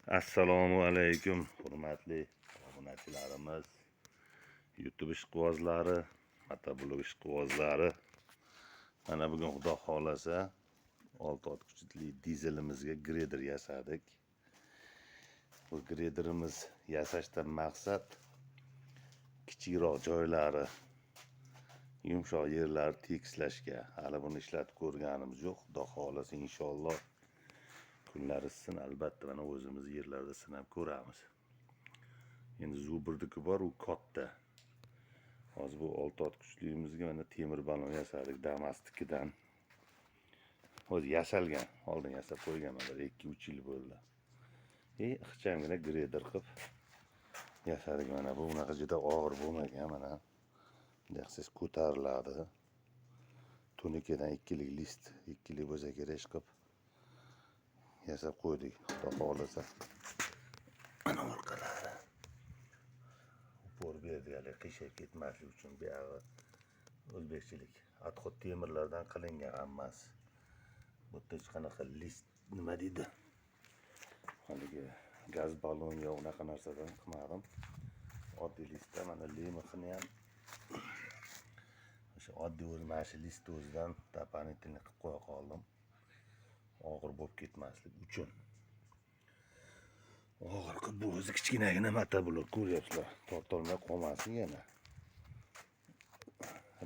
Assalomu alaykum, hurmatli obunachilarimiz, YouTube ishqibozlari, motoblog ishqibozlari. Mana bugun Xudo xohlasa 6 ot kuchli dizelimizga greder yasadik. Bu grederimiz yasashdan maqsad kichikroq joylari, yumshoq yerlarni tekislashga. Hali buni ishlatib ko'rganimiz yo'q. Xudo xohlasa inshaalloh kunlar issin, albatta mana o'zimiz yerlarda sinab ko'ramiz. Endi Zubrdiki bor, u katta. Hozir bu 6 ot kuchligimizga mana temir balon yasadik Damasnikidan. O'zi yasalgan, oldin yasab qo'yganman, bir 2-3 yil bo'ldi. Ixchamgina greder qilib yasadik mana bu unaqa juda og'ir bo'lmagan mana. Bunday qilsangiz ko'tariladi. Tunikadan 2lik list, 2lik bo'lsa kerak ish qilib yasab qo'ydik. Xudo xohlasa. Mana orqalari. Upor berdik hali qiyshayib ketmaslik uchun buyog'i o'zbekchilik. Отход temirlardan qilingan hammasi. Bu yerda hech qanaqa list nima deydi? Haligi gaz ballon yo unaqa narsadan qilmadim. Oddiy listda mana lemixini ham o'sha oddiy o'zi mana shu list o'zidan дополнительный qilib qo'ya qoldim. Og'ir bo'lib ketmaslik uchun. Og'ir qilib bu o'zi kichkinagina motoblok ko'ryapsizlar. Tortolmay qolmasin yana.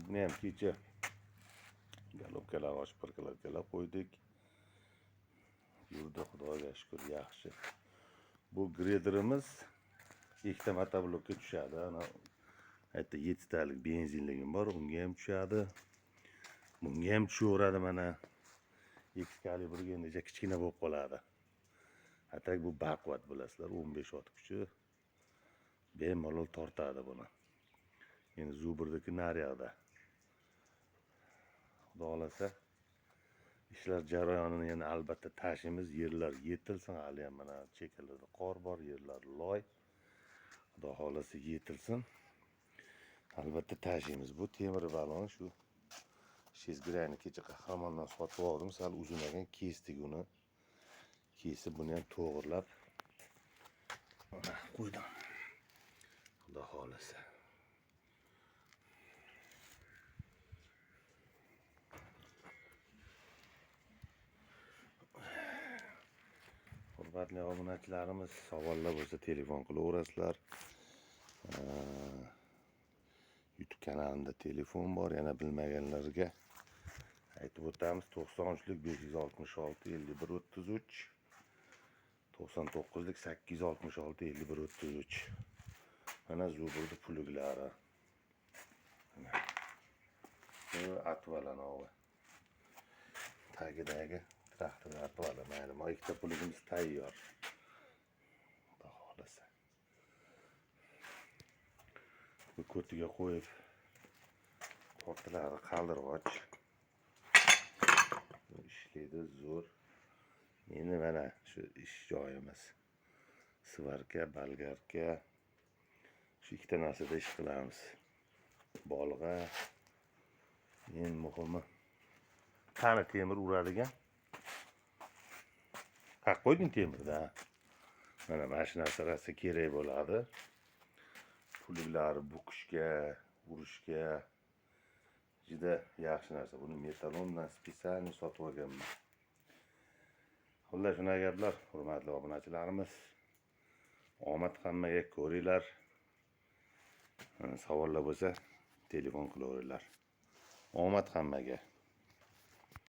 Buni ham kecha golobkalar ochib parkalatkalar qo'ydik. Yurdi, Xudoga shukr, yaxshi. Bu grederimiz ikkita motoblokka tushadi. Ana aytda 7 talik benzinligim bor, unga ham tushadi. Bunga ham tushaveradi mana. Excaliburga endi kichkina bo'lib qoladi. Atak bu baquvvat bilasizlar, 15 ot kuchi bemalol tortadi buni. Endi Zubrdiki naryoqda. Xudo xohlasa ishlar jarayonini yana albatta tashimiz, yerlar yetilsin, hali ham mana chekkalarda qor bor, yerlar loy. Xudo xohlasa yetilsin. Albatta tashimiz. Bu temir balon shu shezgirayni kecha Qahramondan sotib oldim, sal uzun ekan, kesdik uni. Kesib buni ham to'g'irlab mana qo'ydim. Xudo xohlasa. Hurmatli obunachilarimiz, savollar bo'lsa telefon qilaverasizlar. YouTube kanalimda telefon bor, yana bilmaganlarga aytib o'tamiz. 93lik 566 51 33, 99lik 866 51 33. Mana Zuburni puluglari. Mana bu atvalanovi. Tagidagi traktor atvala. Mayli, mana ikkita pulugimiz tayyor. Xudo xohlasa. Bu ko'tiga qo'yib tortiladi qaldirg'och. Ishlaydi zo'r. Endi mana shu ish joyimiz. Svarka, bolgarka. Shu ikkita narsada ish qilamiz. Bolg'a. Eng muhimi qani temir uradigan. Ha, qo'yding temirda. Mana shu narsa rosa kerak bo'ladi. Pullar bukishga, urishga juda yaxshi narsa. Buni metalondan специально sotib olganman. Xullas shunaqa gaplar, hurmatli obunachilarimiz. Omad hammaga, ko'ringlar. Savollar bo'lsa telefon qilaveringlar. Omad hammaga.